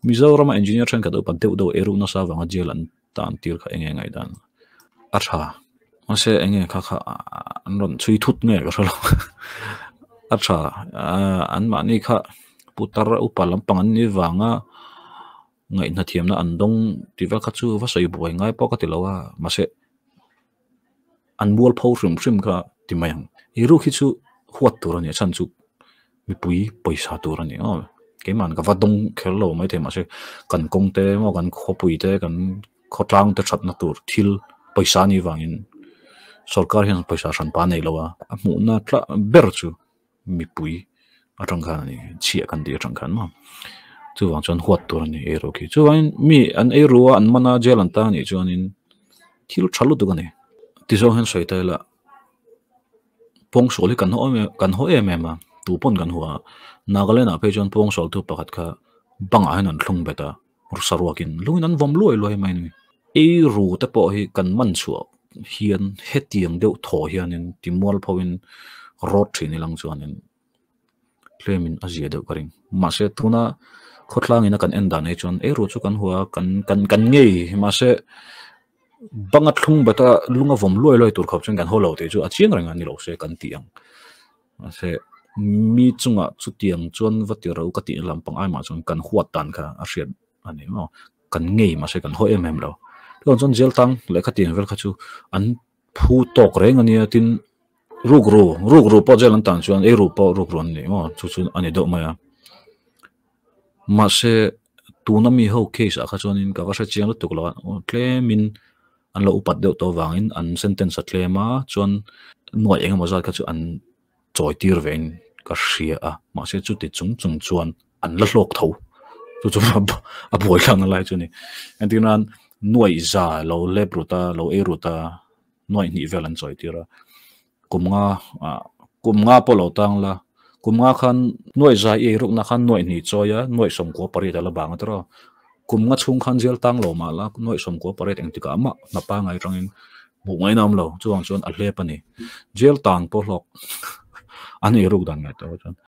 Mizorama engineer thenkhat upat deuh deuh ei ruk nasa avanga jail an tan tir kha enge ngaihdan a tha. Mahse enge kha kha an rawn chhui thut nge ka hre lo. A tha anmahni kha putar upa lampang an nih vanga ngaihna thiamna an dawng tih vel kha chu va sawi buai ngai pawh ka ti lo a, mahse an mual pho hrim hrim kha ti mai ang. Ei ruk hi chu huat tur a ni a chhan chu mipui pawisa tur a ni aw. Keimahni ka va dawng kher lo maithei mahse kan kawng te emaw kan khawpui te kan khawtlang te thatna tur thil pawisa a nih vangin sorkar hian pawisa hranpa a nei lo a, a hmuhna tla ber chu mipui atang khan a ni chhiah kan tih atang khan maw chuvang chuan huat tur a ni ei ru khi chuvangin mi an ei ru a an man a jail an tan anih chuanin thil tha lutuk a ni tizawng hian sawi ta ila pawngsual hi kan haw em em kan haw em em a tu pawn kan hua a Nagaland ah phei chuan pawngsual tu pakhat kha bang ah hian an thlung bet a saruakin lungin an vawm luai luai mai a ni ei ru te pawh hi kan man chhuah hian hetiang deuh thaw hianin ti mual phoin rawt thin ilang chuanin tlemin a zia deuh ka ring mahse tuna khawtlang ina kan en dan hi chuan ei ru chu kan hua kan kan kan ngei mahse banga thlung bata lunga vawm luai luai tur khawp chuan kan haw lo tih chu a chiang reng a ni lo se kan tih ang mahse mi chungah chutiang chuan va ti ro ka tih lampang ai mah chuan kan huat dan kha a hriat a ni maw kan ngei mahse kan haw em em lo chuan chuan jail tang lehkha tiang vel kha chu an phu tawk reng a nia tin rukru rukru pawh jail an tan chuan ei ru pawh rukru an ni maw chu chu a ni deuh mai a mahse tuna mi ho case ah kha chuanin ka va hre chiang lutuk lo a tlemin an lo upat deuh tawh avangin an sentence a tlem a chuan nuai eng emaw zat kha chu an chawi tir vein ka hria a mahse chuti chung chung chuan an la hlawk tho chu chu a buai thlak na lai chu a ni entir nan nuai za lo lep rut a lo ei rut a nuai hnih vel an chawi tir a kum nga ah kum nga pawh lo tang la kum nga khan nuai za i ei ruk na khan nuai hnih chawi a nuai sawmkua pariat a la bang a tiraw kum nga chhung khan jail tang lo mah la nuai sawmkua pariat engtikah mah hna pangai atangin hmuh mai na awm lo chuvang chuan a hlep a ni jail tang pawh hlawk an ei ruk dan ngaih tawh chuan.